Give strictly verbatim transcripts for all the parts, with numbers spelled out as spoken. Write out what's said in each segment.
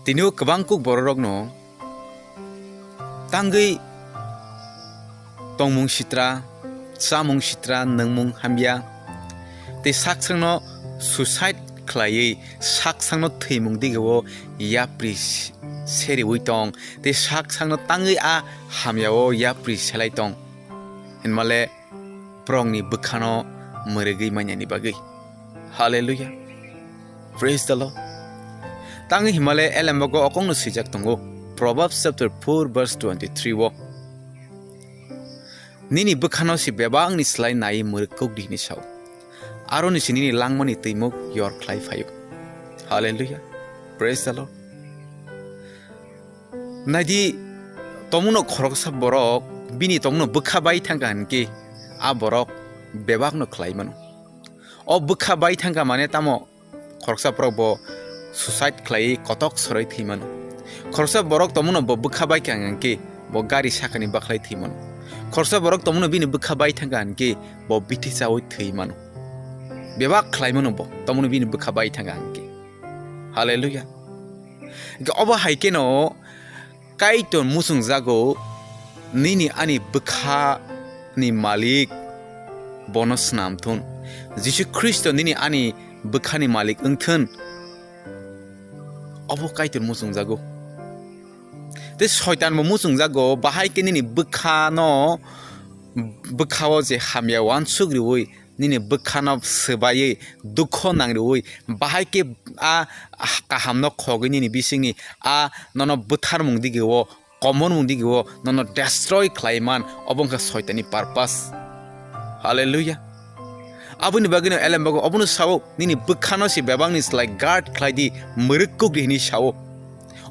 Tini o kwbang kuk bororokno tangwi tongmung sitra, chamung sitra, nwngmung hamya, tei sak sakno suicide khlaiwi sak sakno thwimung digao yapri s-, seriwi tong, tei sak sakno tangwi a hamyao yapri selai tong. Hinmale borokni bwkhano mwrwgwi manyani bagwi. Hallelujah. Praise the Lord. Tangwi himale elembago okongno swijak tongo. Proverbs chapter four verse twenty-three o. Nini bwkhano se bebakni slai nai mwrwk kok di hini sao. Aroni se nini langmani twimuk yor khlai phaio. Hallelujah. Praise the Lord. Naidi, tomuno khoroksa borok, bini tomuno bwkha bai thangkha hinkhe, a borok bebakno khlai mano. O bwkha bai thangkha mane tamo khoroksa borok bo suicide khlaiwi kotok soroi thwi mano. Khoroksa borok tomuno bo bwkha bai kha hinkhe bo gari sakani bakhlai thwi mano. Khoroksa borok tomuno bini bwkha bai thangkha hinkhe bo bithi chaui thwi mano. Bebak khlai mano bo tomuno bini bwkha bai thangkha hinkhe. Hallelujah. Hinkhe obo hai kheno Kaitor muchungjago, nini ani bwkhani malik bono snam thun. Jisu Khristo nini ani bwkhani malik wng thun. Obo Kaitor muchungjago. Tei Soitan bo muchungjago, bahai khe nini bwkhano, bwkhao je hamya uansuk riui, nini bwkhano swbaiwi, dukho nangriui, bahai khe a kahamno khogwi nini bisingni a nono bwtharmung digio, komonmung digio nono destroy khlai man, obo wngkha Soitanni purpose. Hallelujah. Aboni bagwino elembago obono sao, nini bwkhano se bebakni slai guard khlai di, mwrwk kuk di hinwi sao.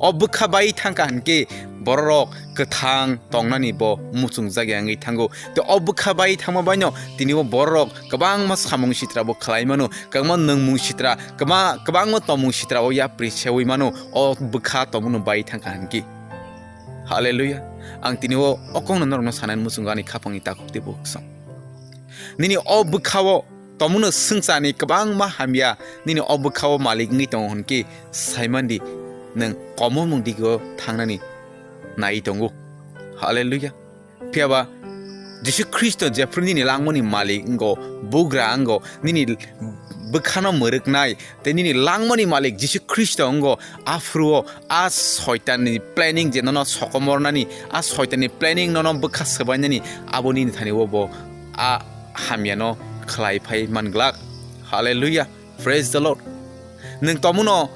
O bwkha bai thangkha hinkhe bororok kwthang tongnani bo muchungjak ya wngwi thango. Tei o bwkha bai thangma baino tini o bororok kwbangma samung sitra bo khlai mano, kwbangma nwngmung sitra, kwma-, kwbangma tongmung sitra o yapri seui mano, o bwkha tongmano bai thangkha hinkhe. Hallelujah. Ang tini o okongno norokno sanani muchungo ani khapangni takhuk tei bukhuk song. Nini o bwkhao tomuno swngcharni kwbangma hamya nini o bwkhao malik wngwi tongo hwn khe, saimandi nwng komormung digio thangnani nai tongo. Hallelujah. Phiyaba Jisu Khristo jephru nini langmani malik wngo, bugra wngo, nini bwkhano mwrwknai, tei nini langmani malik Jisu Khristo wngo, aphuru o a Soitanni planning je nono sokomornani, a Soitanni planning nono bwkha swbainani, abo nini thani o bo a hamyano khlai phai man glak. Hallelujah. Praise the Lord. Nwng tomuno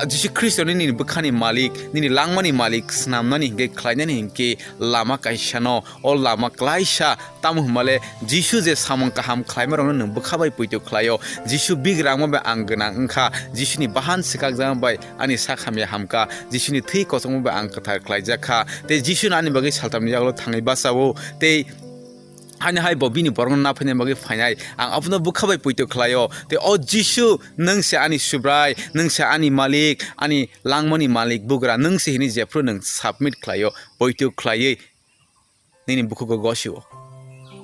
Jisu Khristo nini bwkhani malik, nini langmani malik snamnani hinkhe, khlainani hinkhe lama kaisano, o lama klaisa. Tamo hwnmale Jisu je samung kaham khlaima rokno nwng bwkha bai poito khlaio. Jisu bigrangma bai ang gwnang wngkha. Jisuni bahan swkakjakma bai ani sak hamya hamkha. Jisuni thwi kochokma bai ang kwthar khlaijakha. Tei Jisu ani bagwi saltamni yagulo thangwi bachao. Tei haino hai bo bini borokno naphaina bagwi phainai. Ang abono bwkha bai poito khlaio. Tei o Jisu, nwng se ani Subrai, nwng se ani Malik, ani langmani Malik, bugra, nwng se hini jephru nwng submit khlaio, poito khlaiwi nini bukhugo gosio.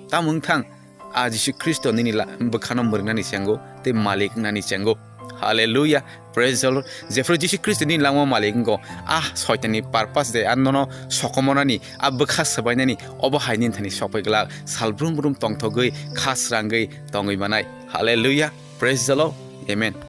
Tamo wngthang, a Jisu Khristo nini la-, bwkhano mwrwngnani chengo, tei Malik wngnani chengo. Hallelujah. Praise the Lord. Jephru Jisu Khristo nini langma Malik wngo, a Soitanni purpose de, a nono sokomornani, a bwkha swbainani, obo hai nini thani sokpai glak, sal brum brum tongthogwi, kha srangwi tongwi manai. Hallelujah. Praise the Lord. Amen.